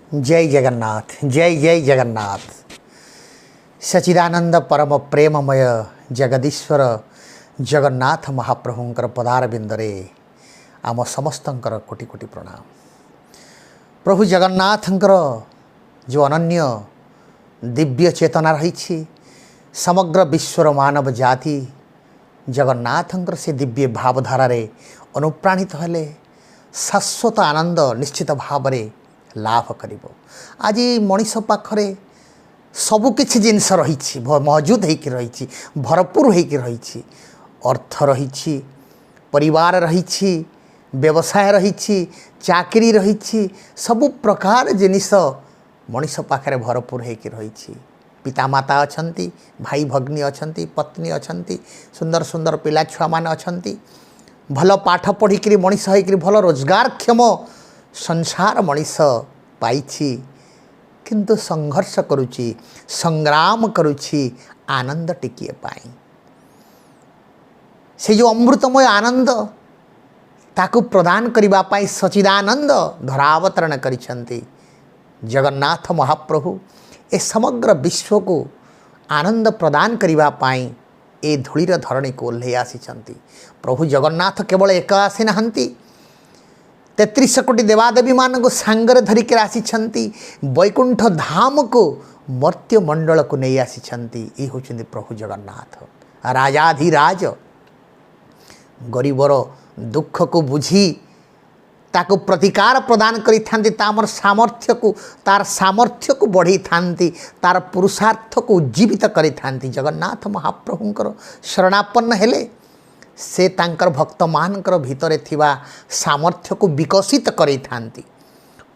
ଜୟ ଜଗନ୍ନାଥ, ଜୟ ଜୟ ଜଗନ୍ନାଥ। ସଚିଦାନନ୍ଦ ପରମ ପ୍ରେମମୟ ଜଗଦୀଶ୍ୱର ଜଗନ୍ନାଥ ମହାପ୍ରଭୁଙ୍କର ପଦାରବିନ୍ଦରେ ଆମ ସମସ୍ତଙ୍କର କୋଟି କୋଟି ପ୍ରଣାମ। ପ୍ରଭୁ ଜଗନ୍ନାଥଙ୍କର ଯେଉଁ ଅନନ୍ୟ ଦିବ୍ୟ ଚେତନା ରହିଛି, ସମଗ୍ର ବିଶ୍ୱର ମାନବ ଜାତି ଜଗନ୍ନାଥଙ୍କର ସେ ଦିବ୍ୟ ଭାବଧାରାରେ ଅନୁପ୍ରାଣିତ ହେଲେ ଶାଶ୍ୱତ ଆନନ୍ଦ ନିଶ୍ଚିତ ଭାବରେ ଲାଭ କରିବ। ଆଜି ମଣିଷ ପାଖରେ ସବୁକିଛି ଜିନିଷ ରହିଛି, ମହଜୁଦ ହେଇକି ରହିଛି, ଭରପୁର ହେଇକି ରହିଛି। ଅର୍ଥ ରହିଛି, ପରିବାର ରହିଛି, ବ୍ୟବସାୟ ରହିଛି, ଚାକିରି ରହିଛି, ସବୁ ପ୍ରକାର ଜିନିଷ ମଣିଷ ପାଖରେ ଭରପୁର ହେଇକି ରହିଛି। ପିତାମାତା ଅଛନ୍ତି, ଭାଇ ଭଗ୍ନୀ ଅଛନ୍ତି, ପତ୍ନୀ ଅଛନ୍ତି, ସୁନ୍ଦର ସୁନ୍ଦର ପିଲା ଛୁଆମାନେ ଅଛନ୍ତି। ଭଲ ପାଠ ପଢ଼ିକିରି ମଣିଷ ହେଇକିରି ଭଲ ରୋଜଗାରକ୍ଷମ ସଂସାର ମଣିଷ ପାଇଛି, କିନ୍ତୁ ସଂଘର୍ଷ କରୁଛି, ସଂଗ୍ରାମ କରୁଛି ଆନନ୍ଦ ଟିକିଏ ପାଇଁ। ସେ ଯେଉଁ ଅମୃତମୟ ଆନନ୍ଦ, ତାକୁ ପ୍ରଦାନ କରିବା ପାଇଁ ସଚିଦାନନ୍ଦ ଧରାବତରଣ କରିଛନ୍ତି ଜଗନ୍ନାଥ ମହାପ୍ରଭୁ। ଏ ସମଗ୍ର ବିଶ୍ୱକୁ ଆନନ୍ଦ ପ୍ରଦାନ କରିବା ପାଇଁ ଏ ଧୂଳିର ଧରଣୀକୁ ଓହ୍ଲେଇ ଆସିଛନ୍ତି। ପ୍ରଭୁ ଜଗନ୍ନାଥ କେବଳ ଏକ ଆସିନାହାନ୍ତି, 33 କୋଟି ଦେବାଦେବୀମାନଙ୍କୁ ସାଙ୍ଗରେ ଧରିକି ଆସିଛନ୍ତି, ବୈକୁଣ୍ଠ ଧାମକୁ ମର୍ତ୍ତ୍ୟମଣ୍ଡଳକୁ ନେଇ ଆସିଛନ୍ତି। ଏ ହେଉଛନ୍ତି ପ୍ରଭୁ ଜଗନ୍ନାଥ, ରାଜାଧିରାଜ। ଗରିବର ଦୁଃଖକୁ ବୁଝି ତାକୁ ପ୍ରତିକାର ପ୍ରଦାନ କରିଥାନ୍ତି, ତାର ସାମର୍ଥ୍ୟକୁ ବଢ଼େଇଥାନ୍ତି, ତାର ପୁରୁଷାର୍ଥକୁ ଉଜ୍ଜୀବିତ କରିଥାନ୍ତି। ଜଗନ୍ନାଥ ମହାପ୍ରଭୁଙ୍କର ଶରଣାପନ୍ନ ହେଲେ ସେ ତାଙ୍କର ଭକ୍ତମାନଙ୍କର ଭିତରେ ଥିବା ସାମର୍ଥ୍ୟକୁ ବିକଶିତ କରେଇଥାନ୍ତି,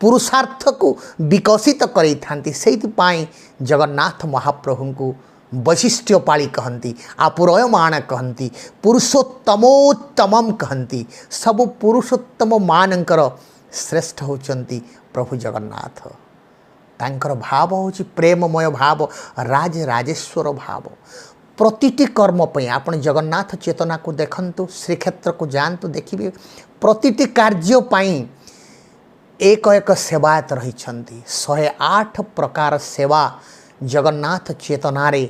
ପୁରୁଷାର୍ଥକୁ ବିକଶିତ କରେଇଥାନ୍ତି। ସେଇଥିପାଇଁ ଜଗନ୍ନାଥ ମହାପ୍ରଭୁଙ୍କୁ ବୈଶିଷ୍ଟ୍ୟ ପାଳି କହନ୍ତି, ଆପୂରୟମାଣ କହନ୍ତି, ପୁରୁଷୋତ୍ତମୋତ୍ତମମ୍ କହନ୍ତି। ସବୁ ପୁରୁଷୋତ୍ତମ ମାନଙ୍କର ଶ୍ରେଷ୍ଠ ହେଉଛନ୍ତି ପ୍ରଭୁ ଜଗନ୍ନାଥ। ତାଙ୍କର ଭାବ ହେଉଛି ପ୍ରେମମୟ ଭାବ, ରାଜ ରାଜେଶ୍ୱର ଭାବ। ପ୍ରତିଟି କର୍ମ ପାଇଁ ଆପଣ ଜଗନ୍ନାଥ ଚେତନାକୁ ଦେଖନ୍ତୁ, ଶ୍ରୀକ୍ଷେତ୍ରକୁ ଯାଆନ୍ତୁ, ଦେଖିବେ ପ୍ରତିଟି କାର୍ଯ୍ୟ ପାଇଁ ଏକ ଏକ ସେବାୟତ ରହିଛନ୍ତି। 108 ପ୍ରକାର ସେବା ଜଗନ୍ନାଥ ଚେତନାରେ,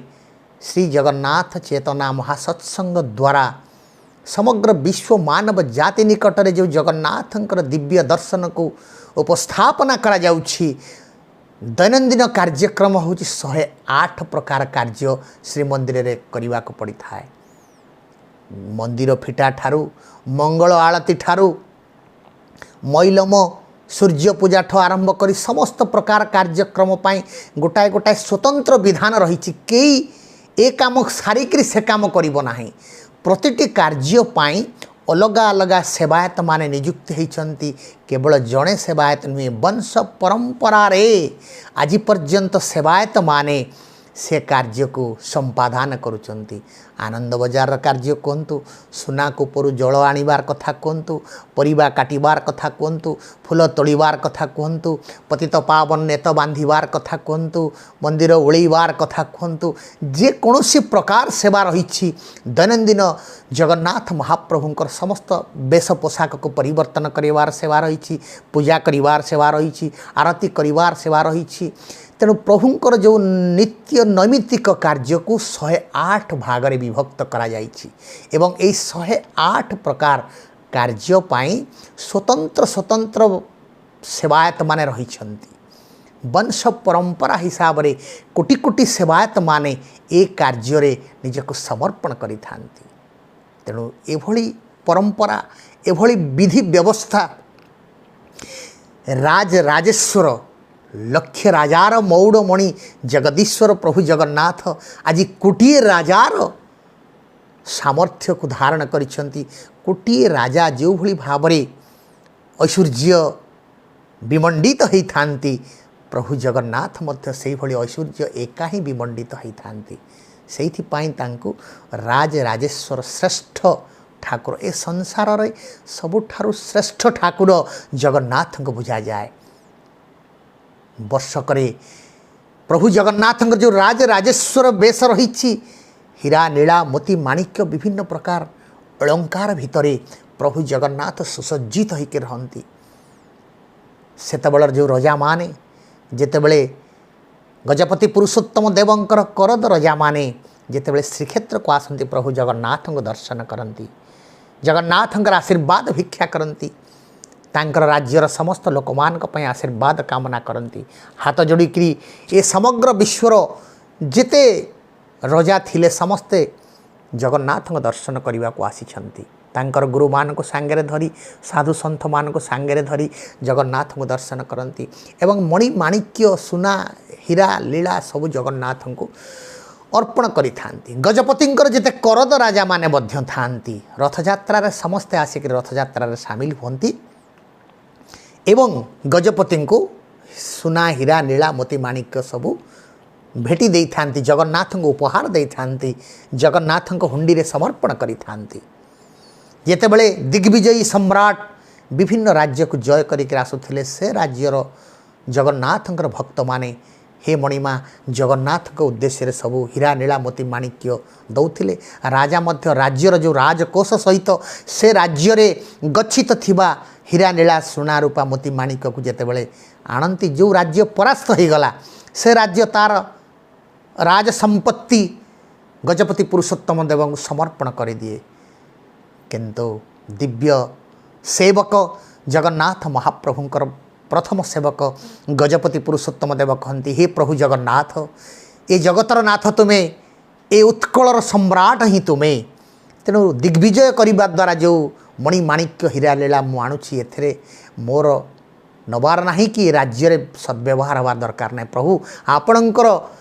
ଶ୍ରୀ ଜଗନ୍ନାଥ ଚେତନା ମହାସତ୍ସଙ୍ଗ ଦ୍ୱାରା ସମଗ୍ର ବିଶ୍ୱ ମାନବ ଜାତି ନିକଟରେ ଯେଉଁ ଜଗନ୍ନାଥଙ୍କର ଦିବ୍ୟ ଦର୍ଶନକୁ ଉପସ୍ଥାପନା କରାଯାଉଛି, ଦୈନନ୍ଦିନ କାର୍ଯ୍ୟକ୍ରମ ହେଉଛି 108 ପ୍ରକାର କାର୍ଯ୍ୟ ଶ୍ରୀମନ୍ଦିରରେ କରିବାକୁ ପଡ଼ିଥାଏ। ମନ୍ଦିର ଫିଟା ଠାରୁ, ମଙ୍ଗଳ ଆଳତୀ ଠାରୁ, ମଇଲମ ସୂର୍ଯ୍ୟ ପୂଜାଠୁ ଆରମ୍ଭ କରି ସମସ୍ତ ପ୍ରକାର କାର୍ଯ୍ୟକ୍ରମ ପାଇଁ ଗୋଟାଏ ଗୋଟାଏ ସ୍ୱତନ୍ତ୍ର ବିଧାନ ରହିଛି। କେହି ଏ କାମ ସାରିକିରି ସେ କାମ କରିବ ନାହିଁ। ପ୍ରତିଟି କାର୍ଯ୍ୟ ପାଇଁ ଅଲଗା ଅଲଗା ସେବାୟତମାନେ ନିଯୁକ୍ତି ହୋଇଛନ୍ତି। କେବଳ ଜଣେ ସେବାୟତ ନୁହେଁ, ବଂଶ ପରମ୍ପରାରେ ଆଜି ପର୍ଯ୍ୟନ୍ତ ସେବାୟତମାନେ ସେ କାର୍ଯ୍ୟକୁ ସମ୍ପାଦନ କରୁଛନ୍ତି। ଆନନ୍ଦ ବଜାରର କାର୍ଯ୍ୟ କୁହନ୍ତୁ, ସୁନା କୂପରୁ ଜଳ ଆଣିବାର କଥା କୁହନ୍ତୁ, ପରିବା କାଟିବାର କଥା କୁହନ୍ତୁ, ଫୁଲ ତୋଳିବାର କଥା କୁହନ୍ତୁ, ପତିତ ପାବନ ନେତ ବାନ୍ଧିବାର କଥା କୁହନ୍ତୁ, ମନ୍ଦିର ଓଳେଇବାର କଥା କୁହନ୍ତୁ, ଯେକୌଣସି ପ୍ରକାର ସେବା ରହିଛି ଦୈନନ୍ଦିନ ଜଗନ୍ନାଥ ମହାପ୍ରଭୁଙ୍କର ସମସ୍ତ ବେଶ ପୋଷାକକୁ ପରିବର୍ତ୍ତନ କରିବାର ସେବା ରହିଛି, ପୂଜା କରିବାର ସେବା ରହିଛି, ଆରତୀ କରିବାର ସେବା ରହିଛି। ତେଣୁ ପ୍ରଭୁଙ୍କର ଯେଉଁ ନିତ୍ୟ ନୈମିତ୍ତିକ କାର୍ଯ୍ୟକୁ 108 ଭାଗରେ ବିଭକ୍ତ କରାଯାଇଛି ଏବଂ ଏହି 108 ପ୍ରକାର କାର୍ଯ୍ୟ ପାଇଁ ସ୍ୱତନ୍ତ୍ର ସ୍ୱତନ୍ତ୍ର ସେବାୟତମାନେ ରହିଛନ୍ତି। ବଂଶ ପରମ୍ପରା ହିସାବରେ କୋଟି କୋଟି ସେବାୟତମାନେ ଏ କାର୍ଯ୍ୟରେ ନିଜକୁ ସମର୍ପଣ କରିଥାନ୍ତି। ତେଣୁ ଏଭଳି ପରମ୍ପରା, ଏଭଳି ବିଧି ବ୍ୟବସ୍ଥା ରାଜ ରାଜେଶ୍ୱର ଲକ୍ଷ ରାଜାର ମଉଡ଼ମଣି ଜଗଦୀଶ୍ୱର ପ୍ରଭୁ ଜଗନ୍ନାଥ ଆଜି କୋଟିଏ ରାଜାର ସାମର୍ଥ୍ୟକୁ ଧାରଣ କରିଛନ୍ତି। କୋଟିଏ ରାଜା ଯେଉଁଭଳି ଭାବରେ ଐଶ୍ୱର୍ଯ୍ୟ ବିମଣ୍ଡିତ ହୋଇଥାନ୍ତି, ପ୍ରଭୁ ଜଗନ୍ନାଥ ମଧ୍ୟ ସେଇଭଳି ଐଶ୍ୱର୍ଯ୍ୟ ଏକା ହିଁ ବିମଣ୍ଡିତ ହୋଇଥାନ୍ତି। ସେଇଥିପାଇଁ ତାଙ୍କୁ ରାଜ ରାଜେଶ୍ୱର ଶ୍ରେଷ୍ଠ ଠାକୁର, ଏ ସଂସାରରେ ସବୁଠାରୁ ଶ୍ରେଷ୍ଠ ଠାକୁର ଜଗନ୍ନାଥଙ୍କୁ ବୁଝାଯାଏ। ବର୍ଷକରେ ପ୍ରଭୁ ଜଗନ୍ନାଥଙ୍କର ଯେଉଁ ରାଜ ରାଜେଶ୍ୱର ବେଶ ରହିଛି, ହୀରା ନୀଳା ମୋତି ମାଣିକ୍ୟ ବିଭିନ୍ନ ପ୍ରକାର ଅଳଙ୍କାର ଭିତରେ ପ୍ରଭୁ ଜଗନ୍ନାଥ ସୁସଜ୍ଜିତ ହୋଇକି ରହନ୍ତି। ସେତେବେଳର ଯେଉଁ ରଜାମାନେ ଯେତେବେଳେ ଗଜପତି ପୁରୁଷୋତ୍ତମ ଦେବଙ୍କର କରଦ ରଜାମାନେ ଯେତେବେଳେ ଶ୍ରୀକ୍ଷେତ୍ରକୁ ଆସନ୍ତି, ପ୍ରଭୁ ଜଗନ୍ନାଥଙ୍କୁ ଦର୍ଶନ କରନ୍ତି, ଜଗନ୍ନାଥଙ୍କର ଆଶୀର୍ବାଦ ଭିକ୍ଷା କରନ୍ତି, ତାଙ୍କର ରାଜ୍ୟର ସମସ୍ତ ଲୋକମାନଙ୍କ ପାଇଁ ଆଶୀର୍ବାଦ କାମନା କରନ୍ତି, ହାତ ଯୋଡ଼ିକିରି ଏ ସମଗ୍ର ବିଶ୍ୱର ଯେତେ ରଜା ଥିଲେ ସମସ୍ତେ ଜଗନ୍ନାଥଙ୍କ ଦର୍ଶନ କରିବାକୁ ଆସିଛନ୍ତି। ତାଙ୍କର ଗୁରୁମାନଙ୍କୁ ସାଙ୍ଗରେ ଧରି, ସାଧୁ ସନ୍ଥମାନଙ୍କୁ ସାଙ୍ଗରେ ଧରି ଜଗନ୍ନାଥଙ୍କୁ ଦର୍ଶନ କରନ୍ତି ଏବଂ ମଣି ମାଣିକ୍ୟ ସୁନା ହୀରା ଲୀଳା ସବୁ ଜଗନ୍ନାଥଙ୍କୁ ଅର୍ପଣ କରିଥାନ୍ତି। ଗଜପତିଙ୍କର ଯେତେ କରଦ ରାଜାମାନେ ମଧ୍ୟ ଥାଆନ୍ତି, ରଥଯାତ୍ରାରେ ସମସ୍ତେ ଆସିକରି ରଥଯାତ୍ରାରେ ସାମିଲ ହୁଅନ୍ତି ଏବଂ ଗଜପତିଙ୍କୁ ସୁନା ହୀରା ନୀଳା ମୋତି ମାଣିକ୍ୟ ସବୁ ଭେଟି ଦେଇଥାନ୍ତି, ଜଗନ୍ନାଥଙ୍କୁ ଉପହାର ଦେଇଥାନ୍ତି, ଜଗନ୍ନାଥଙ୍କ ହୁଣ୍ଡିରେ ସମର୍ପଣ କରିଥାନ୍ତି। ଯେତେବେଳେ ଦିଗ୍ବିଜୟୀ ସମ୍ରାଟ ବିଭିନ୍ନ ରାଜ୍ୟକୁ ଜୟ କରିକି ଆସୁଥିଲେ, ସେ ରାଜ୍ୟର ଜଗନ୍ନାଥଙ୍କର ଭକ୍ତମାନେ ହେ ମଣିମା ଜଗନ୍ନାଥଙ୍କ ଉଦ୍ଦେଶ୍ୟରେ ସବୁ ହୀରା ନୀଳା ମୋତି ମାଣିକ୍ୟ ଦେଉଥିଲେ। ରାଜା ମଧ୍ୟ ରାଜ୍ୟର ଯେଉଁ ରାଜକୋଷ ସହିତ ସେ ରାଜ୍ୟରେ ଗଚ୍ଛିତ ଥିବା ହୀରା ନୀଳା ସୁନା ରୂପା ମୋତି ମାଣିକ୍ୟକୁ ଯେତେବେଳେ ଆଣନ୍ତି, ଯେଉଁ ରାଜ୍ୟ ପରାସ୍ତ ହୋଇଗଲା ସେ ରାଜ୍ୟ ତା'ର ରାଜ ସମ୍ପତ୍ତି ଗଜପତି ପୁରୁଷୋତ୍ତମ ଦେବଙ୍କୁ ସମର୍ପଣ କରିଦିଏ। କିନ୍ତୁ ଦିବ୍ୟ ସେବକ ଜଗନ୍ନାଥ ମହାପ୍ରଭୁଙ୍କର ପ୍ରଥମ ସେବକ ଗଜପତି ପୁରୁଷୋତ୍ତମ ଦେବ କହନ୍ତି, ହେ ପ୍ରଭୁ ଜଗନ୍ନାଥ, ଏ ଜଗତର ନାଥ ତୁମେ, ଏ ଉତ୍କଳର ସମ୍ରାଟ ହିଁ ତୁମେ, ତେଣୁ ଦିଗ୍ବିଜୟ କରିବା ଦ୍ୱାରା ଯେଉଁ ମଣି ମାଣିକ୍ୟ ହୀରା ଲୀଳା ମୁଁ ଆଣୁଛି, ଏଥିରେ ମୋର ନେବାର ନାହିଁ କି ରାଜ୍ୟରେ ସଦ୍ବ୍ୟବହାର ହେବା ଦରକାର ନାହିଁ। ପ୍ରଭୁ, ଆପଣଙ୍କର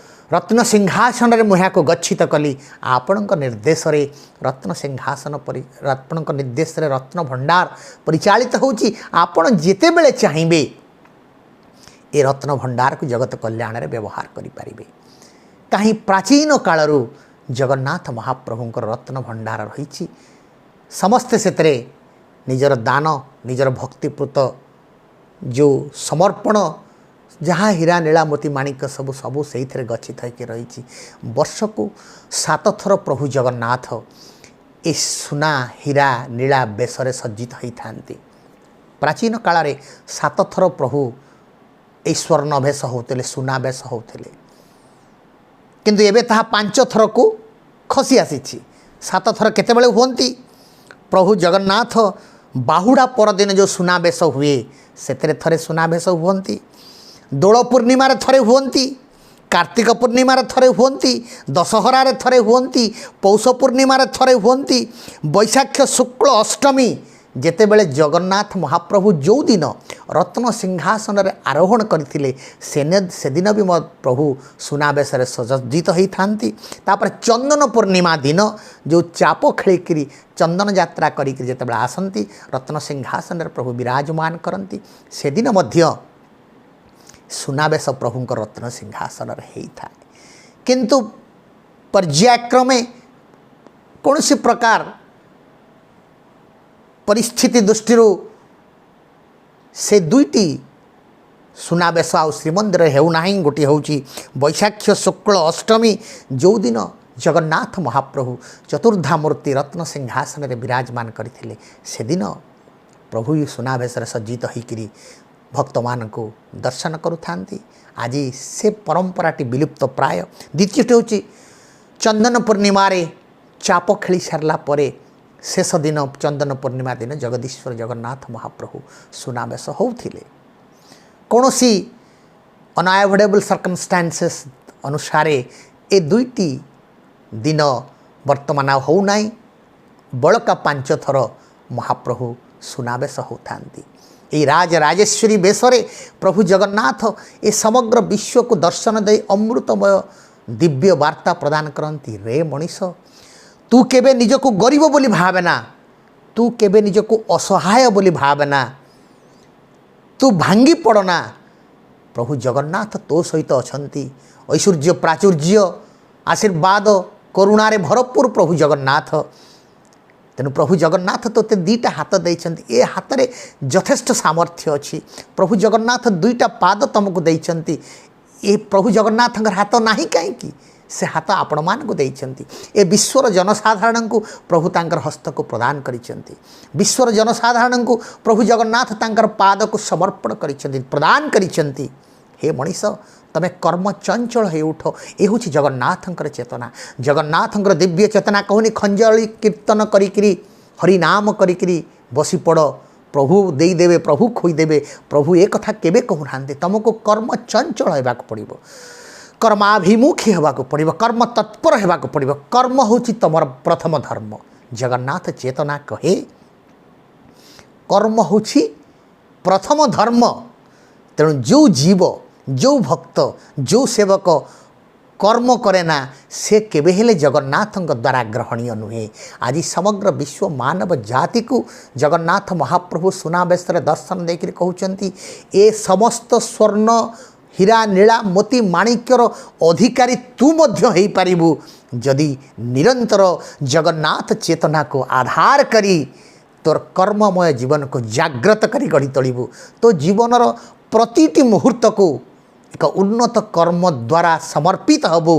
ରତ୍ନ ସିଂହାସନରେ ମୁଁ ଏହାକୁ ଗଚ୍ଛିତ କଲି, ଆପଣଙ୍କ ନିର୍ଦ୍ଦେଶରେ ରତ୍ନ ସିଂହାସନ ପରି ଆପଣଙ୍କ ନିର୍ଦ୍ଦେଶରେ ରତ୍ନ ଭଣ୍ଡାର ପରିଚାଳିତ ହେଉଛି। ଆପଣ ଯେତେବେଳେ ଚାହିଁବେ ଏ ରତ୍ନ ଭଣ୍ଡାରକୁ ଜଗତ କଲ୍ୟାଣରେ ବ୍ୟବହାର କରିପାରିବେ। କାହିଁ ପ୍ରାଚୀନ କାଳରୁ ଜଗନ୍ନାଥ ମହାପ୍ରଭୁଙ୍କର ରତ୍ନ ଭଣ୍ଡାର ରହିଛି, ସମସ୍ତେ ସେଥିରେ ନିଜର ଦାନ, ନିଜର ଭକ୍ତିପୂତ ଯେଉଁ ସମର୍ପଣ, ଯାହା ହୀରା ନୀଳା ମୋତି ମାଣିକ୍ୟ ସବୁ ସବୁ ସେଇଥିରେ ଗଚ୍ଛିତ ହେଇକି ରହିଛି। ବର୍ଷକୁ 7 ଥର ପ୍ରଭୁ ଜଗନ୍ନାଥ ଏ ସୁନା ହୀରା ନୀଳା ବେଶରେ ସଜ୍ଜିତ ହୋଇଥାନ୍ତି। ପ୍ରାଚୀନ କାଳରେ 7 ଥର ପ୍ରଭୁ ଏଇ ସ୍ୱର୍ଣ୍ଣ ବେଶ ହେଉଥିଲେ, ସୁନା ବେଶ ହେଉଥିଲେ, କିନ୍ତୁ ଏବେ ତାହା 5 ଥରକୁ ଖସି ଆସିଛି। 7 ଥର କେତେବେଳେ ହୁଅନ୍ତି? ପ୍ରଭୁ ଜଗନ୍ନାଥ ବାହୁଡ଼ା ପରଦିନ ଯେଉଁ ସୁନାବେଶ ହୁଏ ସେଥିରେ ଥରେ ସୁନାବେଶ ହୁଅନ୍ତି, ଦୋଳ ପୂର୍ଣ୍ଣିମାରେ ଥରେ ହୁଅନ୍ତି, କାର୍ତ୍ତିକ ପୂର୍ଣ୍ଣିମାରେ ଥରେ ହୁଅନ୍ତି, ଦଶହରାରେ ଥରେ ହୁଅନ୍ତି, ପୌଷ ପୂର୍ଣ୍ଣିମାରେ ଥରେ ହୁଅନ୍ତି, ବୈଶାଖ ଶୁକ୍ଳ ଅଷ୍ଟମୀ ଯେତେବେଳେ ଜଗନ୍ନାଥ ମହାପ୍ରଭୁ ଯେଉଁଦିନ ରତ୍ନ ସିଂହାସନରେ ଆରୋହଣ କରିଥିଲେ ସେଦିନ ବି ମୋ ପ୍ରଭୁ ସୁନାବେଶରେ ସଜ୍ଜିତ ହୋଇଥାନ୍ତି। ତାପରେ ଚନ୍ଦନ ପୂର୍ଣ୍ଣିମା ଦିନ ଯେଉଁ ଚାପ ଖେଳିକିରି ଚନ୍ଦନ ଯାତ୍ରା କରିକିରି ଯେତେବେଳେ ଆସନ୍ତି ରତ୍ନ ସିଂହାସନରେ ପ୍ରଭୁ ବିରାଜମାନ କରନ୍ତି, ସେଦିନ ମଧ୍ୟ ସୁନାବେଶ ପ୍ରଭୁଙ୍କ ରତ୍ନ ସିଂହାସନରେ ହେଇଥାଏ। କିନ୍ତୁ ପର୍ଯ୍ୟାୟକ୍ରମେ କୌଣସି ପ୍ରକାର ପରିସ୍ଥିତି ଦୃଷ୍ଟିରୁ ସେ ଦୁଇଟି ସୁନାବେଶ ଆଉ ଶ୍ରୀମନ୍ଦିରରେ ହେଉନାହିଁ। ଗୋଟିଏ ହେଉଛି ବୈଶାଖ ଶୁକ୍ଳ ଅଷ୍ଟମୀ, ଯେଉଁଦିନ ଜଗନ୍ନାଥ ମହାପ୍ରଭୁ ଚତୁର୍ଦ୍ଧାମୂର୍ତ୍ତି ରତ୍ନ ସିଂହାସନରେ ବିରାଜମାନ କରିଥିଲେ, ସେଦିନ ପ୍ରଭୁ ସୁନାବେଶରେ ସଜ୍ଜିତ ହୋଇକିରି ଭକ୍ତମାନଙ୍କୁ ଦର୍ଶନ କରୁଥାନ୍ତି। ଆଜି ସେ ପରମ୍ପରାଟି ବିଲୁପ୍ତ ପ୍ରାୟ। ଦ୍ୱିତୀୟଟି ହେଉଛି ଚନ୍ଦନ ପୂର୍ଣ୍ଣିମାରେ ଚାପ ଖେଳି ସାରିଲା ପରେ ଶେଷ ଦିନ ଚନ୍ଦନ ପୂର୍ଣ୍ଣିମା ଦିନ ଜଗଦୀଶ୍ୱର ଜଗନ୍ନାଥ ମହାପ୍ରଭୁ ସୁନାବେଶ ହେଉଥିଲେ। କୌଣସି ଅନଆଭଏଡେବଲ୍ ସର୍କମଷ୍ଟାନ୍ସେସ୍ ଅନୁସାରେ ଏ ଦୁଇଟି ଦିନ ବର୍ତ୍ତମାନ ଆଉ ହେଉନାହିଁ। ବଳକା 5 ଥର ମହାପ୍ରଭୁ ସୁନାବେଶ ହେଉଥାନ୍ତି। ଏଇ ରାଜ ରାଜେଶ୍ୱରୀ ବେଶରେ ପ୍ରଭୁ ଜଗନ୍ନାଥ ଏ ସମଗ୍ର ବିଶ୍ୱକୁ ଦର୍ଶନ ଦେଇ ଅମୃତମୟ ଦିବ୍ୟ ବାର୍ତ୍ତା ପ୍ରଦାନ କରନ୍ତି। ରେ ମଣିଷ, ତୁ କେବେ ନିଜକୁ ଗରିବ ବୋଲି ଭାବେନା, ତୁ କେବେ ନିଜକୁ ଅସହାୟ ବୋଲି ଭାବେନା, ତୁ ଭାଙ୍ଗି ପଡ଼ନା, ପ୍ରଭୁ ଜଗନ୍ନାଥ ତୋ ସହିତ ଅଛନ୍ତି। ଐଶ୍ୱର୍ଯ୍ୟ ପ୍ରାଚୁର୍ଯ୍ୟ ଆଶୀର୍ବାଦ କରୁଣାରେ ଭରପୁର ପ୍ରଭୁ ଜଗନ୍ନାଥ। ତେଣୁ ପ୍ରଭୁ ଜଗନ୍ନାଥ ତୋତେ 2ଟା ହାତ ଦେଇଛନ୍ତି, ଏ ହାତରେ ଯଥେଷ୍ଟ ସାମର୍ଥ୍ୟ ଅଛି। ପ୍ରଭୁ ଜଗନ୍ନାଥ 2ଟା ପାଦ ତୁମକୁ ଦେଇଛନ୍ତି, ଏ ପ୍ରଭୁ ଜଗନ୍ନାଥଙ୍କର ହାତ ନାହିଁ କାହିଁକି? ସେ ହାତ ଆପଣମାନଙ୍କୁ ଦେଇଛନ୍ତି। ଏ ବିଶ୍ୱର ଜନସାଧାରଣଙ୍କୁ ପ୍ରଭୁ ତାଙ୍କର ହସ୍ତକୁ ପ୍ରଦାନ କରିଛନ୍ତି। ବିଶ୍ୱର ଜନସାଧାରଣଙ୍କୁ ପ୍ରଭୁ ଜଗନ୍ନାଥ ତାଙ୍କର ପାଦକୁ ସମର୍ପଣ କରିଛନ୍ତି, ପ୍ରଦାନ କରିଛନ୍ତି। ହେ ମଣିଷ, ତମେ କର୍ମ ଚଞ୍ଚଳ ହେଇ ଉଠ। ଏ ହେଉଛି ଜଗନ୍ନାଥଙ୍କର ଚେତନା। ଜଗନ୍ନାଥଙ୍କର ଦିବ୍ୟ ଚେତନା କହୁନି ଖଞ୍ଜଳି କୀର୍ତ୍ତନ କରିକିରି, ହରିନାମ କରିକିରି ବସିପଡ଼, ପ୍ରଭୁ ଦେଇଦେବେ, ପ୍ରଭୁ ଖୋଇଦେବେ। ପ୍ରଭୁ ଏ କଥା କେବେ କହୁନାହାନ୍ତି। ତୁମକୁ କର୍ମ ଚଞ୍ଚଳ ହେବାକୁ ପଡ଼ିବ, କର୍ମାଭିମୁଖୀ ହେବାକୁ ପଡ଼ିବ, କର୍ମ ତତ୍ପର ହେବାକୁ ପଡ଼ିବ। କର୍ମ ହେଉଛି ତୁମର ପ୍ରଥମ ଧର୍ମ। ଜଗନ୍ନାଥ ଚେତନା କହେ କର୍ମ ହେଉଛି ପ୍ରଥମ ଧର୍ମ। ତେଣୁ ଯେଉଁ ଜୀବ, ଯେଉଁ ଭକ୍ତ, ଯେଉଁ ସେବକ କର୍ମ କରେ ନା, ସେ କେବେ ହେଲେ ଜଗନ୍ନାଥଙ୍କ ଦ୍ୱାରା ଗ୍ରହଣୀୟ ନୁହେଁ। ଆଜି ସମଗ୍ର ବିଶ୍ୱ ମାନବ ଜାତିକୁ ଜଗନ୍ନାଥ ମହାପ୍ରଭୁ ସୁନାବେଶରେ ଦର୍ଶନ ଦେଇକରି କହୁଛନ୍ତି, ଏ ସମସ୍ତ ସ୍ୱର୍ଣ୍ଣ ହୀରା ନୀଳା ମୋତି ମାଣିକ୍ୟର ଅଧିକାରୀ ତୁ ମଧ୍ୟ ହେଇପାରିବୁ, ଯଦି ନିରନ୍ତର ଜଗନ୍ନାଥ ଚେତନାକୁ ଆଧାର କରି ତୋର କର୍ମମୟ ଜୀବନକୁ ଜାଗ୍ରତ କରି ଗଢ଼ି ତୋଳିବୁ, ତୋ ଜୀବନର ପ୍ରତିଟି ମୁହୂର୍ତ୍ତକୁ ଏକ ଉନ୍ନତ କର୍ମ ଦ୍ୱାରା ସମର୍ପିତ ହେବୁ,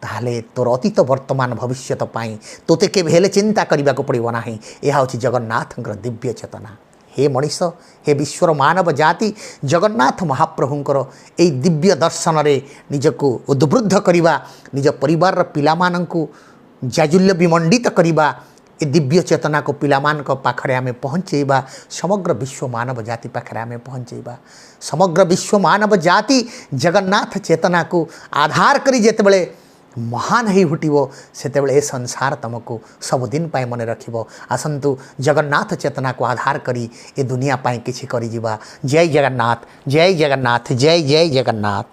ତାହେଲେ ତୋର ଅତୀତ, ବର୍ତ୍ତମାନ, ଭବିଷ୍ୟତ ପାଇଁ ତୋତେ କେବେ ହେଲେ ଚିନ୍ତା କରିବାକୁ ପଡ଼ିବ ନାହିଁ। ଏହା ହେଉଛି ଜଗନ୍ନାଥଙ୍କର ଦିବ୍ୟ ଚେତନା। ହେ ମଣିଷ, ହେ ବିଶ୍ୱର ମାନବ ଜାତି, ଜଗନ୍ନାଥ ମହାପ୍ରଭୁଙ୍କର ଏଇ ଦିବ୍ୟ ଦର୍ଶନରେ ନିଜକୁ ଉଦ୍ବୁଦ୍ଧ କରିବା, ନିଜ ପରିବାରର ପିଲାମାନଙ୍କୁ ଜାଜୁଲ୍ୟ ବିମଣ୍ଡିତ କରିବା, ଏ ଦିବ୍ୟ ଚେତନାକୁ ପିଲାମାନଙ୍କ ପାଖରେ ଆମେ ପହଞ୍ଚେଇବା, ସମଗ୍ର ବିଶ୍ୱ ମାନବ ଜାତି ପାଖରେ ଆମେ ପହଞ୍ଚେଇବା। ସମଗ୍ର ବିଶ୍ୱ ମାନବ ଜାତି ଜଗନ୍ନାଥ ଚେତନାକୁ ଆଧାର କରି ଯେତେବେଳେ ମହାନ ହେଇ ଉଠିବ, ସେତେବେଳେ ଏ ସଂସାର ତୁମକୁ ସବୁଦିନ ପାଇଁ ମନେ ରଖିବ। ଆସନ୍ତୁ ଜଗନ୍ନାଥ ଚେତନାକୁ ଆଧାର କରି ଏ ଦୁନିଆ ପାଇଁ କିଛି କରିଯିବା। ଜୟ ଜଗନ୍ନାଥ, ଜୟ ଜଗନ୍ନାଥ, ଜୟ ଜୟ ଜଗନ୍ନାଥ।